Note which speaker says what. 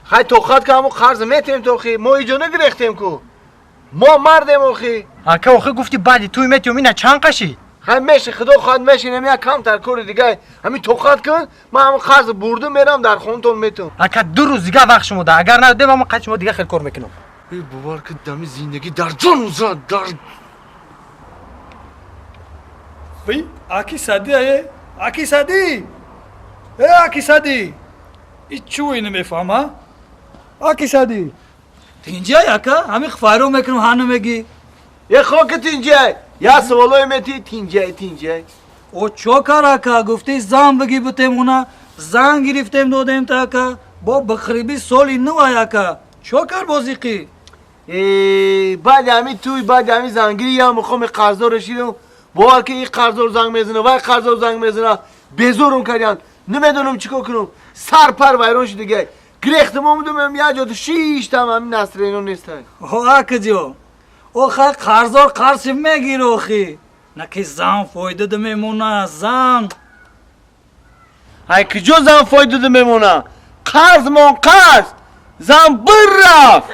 Speaker 1: Хай тоқат ка, ҳамун қарз метем тохи. Мо иҷо нагирехтем ку. Мо мардем охи.
Speaker 2: Ака, охи гуфти баъди туй метиём, ина чанд қашид?
Speaker 1: Хай меши, худо хоҳад мешинем, як камтар кори дига. Ҳамин тоқат кун, ман ҳамун қарз бурдум мерам дар хонатон метум.
Speaker 2: Ака, 2 рӯз дига вақт шумо да. Агар надодем, ама қад шумо дига хел кор мекунам.
Speaker 1: Эй, бовар ки дами зиндагӣ дар ҷон зад дар.
Speaker 3: Вай, аки Сади ае, аки Сади! Э, аки Сади! И чӯ намефаҳма? Аки Сади! Тинҷай ака, ҳамин файро мекунам, ҳа намегӣ.
Speaker 1: Е хоки тинҷай. Я саволое мети тинҷай, тинҷай.
Speaker 3: О чо кар ака, гуфти зан бигӣ бутем уна, зан гирифтем додем та ака, бо бихриби соли ну ай ака. Чо кар бозиқӣ?
Speaker 1: Э, баъди ҳамин туй, баъди ҳамин зангирӣ я мухоми қарздор решидам. Бовар ки ин қарздор занг мезана, вай қарздор занг мезана. Безорум кардян. Намедонам чӣ кор кунам. Сар пар вайрон шуд дига. Гирехтам омадам як ҷо шиштам, ҳамин настроено нестай.
Speaker 3: О акаҷо, о хай қарздор қарзи мегир охи. На ки зан фоида да мемона, зан.
Speaker 1: Ай куҷо зан фоида да мемона? Қарз мон қарз. Зан бир рафт.